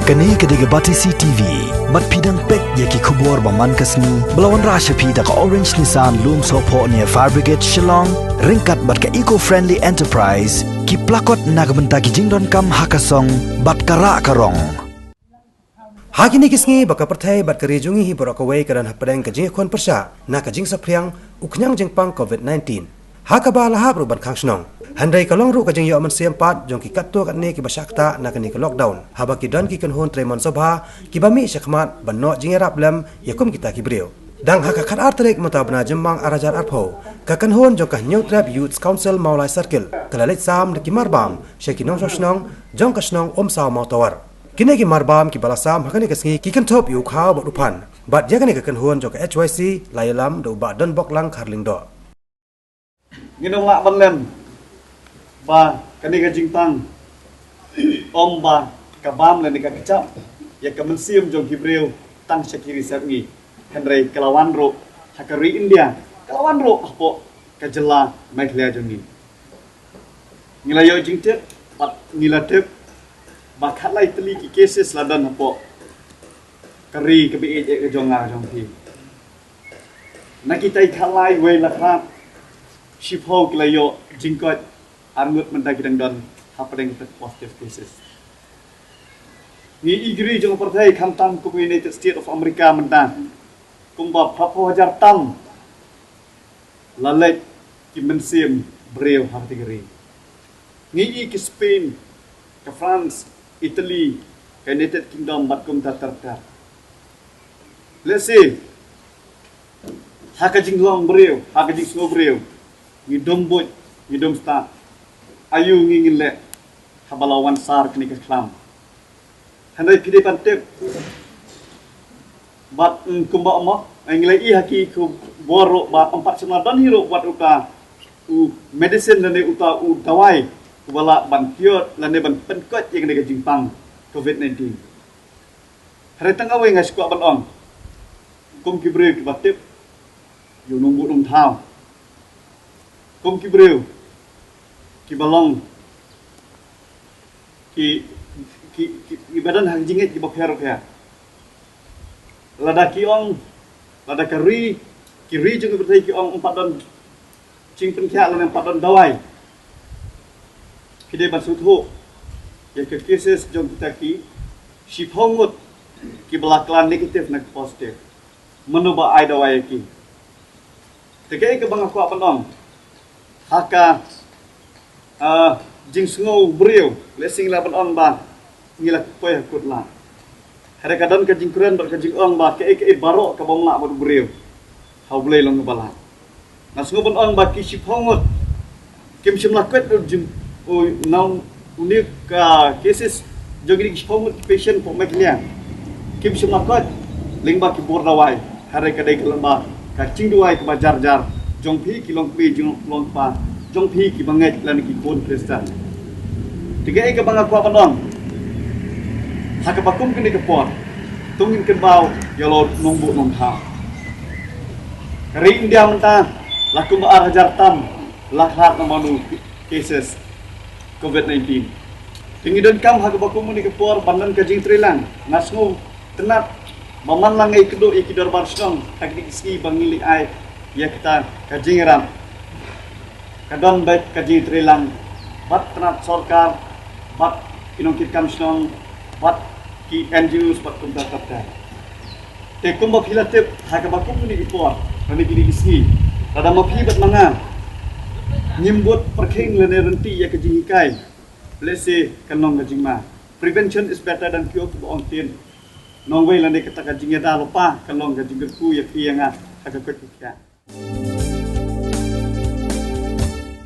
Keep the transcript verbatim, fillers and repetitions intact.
Kane ka dei ka Batesi T V. Bad phi dang peit ïa ki khubor ba man ka sngi ba la wanrah sha phi da ka Orange Nissan Lumsohphoh near Fire Brigade Shillong, ryngkat bad ka Eco Friendly Enterprise, ki plakot na ka bynta ki jingdonkam ha ka song bad ka rah ka rong. Ha kine ki sngi ba ka pyrthei bad ka ri jong ngi hi baroh kawei ka don hapdeng ka jingïakhun pyrshah na ka jingsaphriang u khñiang jingpang covid nineteen, ha kaba la hap ruh ban khang shnong. Hynrei ka long ruh ka jingïoh mynsiem pat jong ki katto katne kiba shah ktah na kane ka lockdown, haba ki don ki kynhun trei mon sobha kiba mih shakhmat ban noh jingïarap lem ïa kum kita ki briew. Dang ha ka khatar tarik mynta bnai Jymmang ar hajar arphew, ka kynhun jong ka Hynñiewtrep Youth Council Mawlai Circle ka la leit sam da ki marbam sha ki nongshong shnong jong ka shnong Umsaw Mawtawar. Kine ki marbam kiba la sam ha kane ka sngi ki kynthup ïa u khaw bad u phan. Bad ïa kane ka kynhun jong ka H Y C la ïalam da u Bah Donboklang Kharlyngdoh. Ngin ym lah ban lem ba kane ka jingpang, ym ba ka bam lane ka kjap ïa ka mynsiem jong ki briew tang sha ki ri sepngi, hynrei ka la wan ruh ha ka ri India, ka la wan ruh hapoh ka jylla Meghalaya jong ngi. Ngi la ïoh jingtip bad ngi la tip ba khatlai tylli ki cases la don hapoh ka ri kaba ïeit ka jong nga jong phi. Na kita ki khatlai wei la khlad, shiphew ki la ïoh jingkoit, arngut mynta ki dang don hapdeng kita positive cases. Ngi i ki ri jong ka pyrthei, khamtam kum United States of America mynta, kumba phraphew hajar tam la leit ki mynsiem briew ha kata ka ri. Ngi i ki Spain, ka France, Italy, ka United Kingdom bad kumta ter ter. Let's say, ha ka jinglong briew, ha ka jingsngew briew, ngi dum buit, ngi dum stad. Aïu ngi ngin leh haba la wan sar kane ka khlam? Hynrei phi dei ban tip bad, mm, kumba ong mo, ngi la i ha ki khubor ruh ba ym pat shym la don hi ruh wat uta u medicine lane uta u dawai uba lah ban cure lane ban pynkoit ïa kane ka jingpang covid nineteen. Hynrei tang kawei nga sngewkwah ban ong, kum ki briew kiba tip ïa u nongbuh nongthaw, kum ki briew kiba long ki, ki, ki, kiba don ha ki jingngeit kiba pher pher. Lada ki ong, lada ka ri, ki ri jong ka pyrthei ki ong ym pat don jingpynkhiah lane ym pat don dawai, phi dei ban sngewthuh ïa ka cases jong kita ki shiphew ngut kiba la kylla negative na ka positive. Mano ba ai dawai ïa ki? Te kaei kaba nga kwah ban ong, ha ka, ah, jingsngew briew, lehse ngi lah ban ong ba ngi la poi ha kut lad. Hynrei ka don ka jingkren bad ka jingong ba kaei kaei baroh kaba ym lah bad u briew, ha U Blei long kaba lah. Nga sngew ban ong ba ki shiphew ngut kim shym la koit u jing, u nong, une ka cases jong kine ki shiphew ngut ki patient pok mek nia. Kim shym la koit lyngba ki bor dawai. Hynrei ka dei ka lyngba ka jingduwai kaba jar jar jong phi ki longkmie jong longkpa, jong phi kiba ngeit lane ki khun Khristan. Te kaei kaba nga kwah ban ong, ha kaba kum kane ka por, to ngin kynmaw ïa u nongbuh nongthaw. Ka ri India mynta la kumba ar hajar tam la khlad na mano cases covid nineteen. Te ngi donkam ha kaba kum kane ka por ban don ka jingtreilang. Nga sngewtynnat ba man la nga ïakynduh ïa ki dorbar shnong ha kine ki sngi ba ngi leit ai ïa kata ka jingïarap, ka don beit ka jingtreilang bad tnat sorkar, bad ki nongkitkam shnong, bad ki N G Os bad kumta ter ter. Te kumba phi la tip, ha kaba kum kine ki por lane kine ki sngi, lada ma phi bad ma nga ngim bud pyrkhing lane rynti ïa ka jinghikai, lehse kan long ka jingma. Prevention is better than cure, kumba ong ktien. Nongwei lane kata ka jingïada lypa kan long ka jingkyrkhu ïa phi ïa nga ha ka koit ka khiah.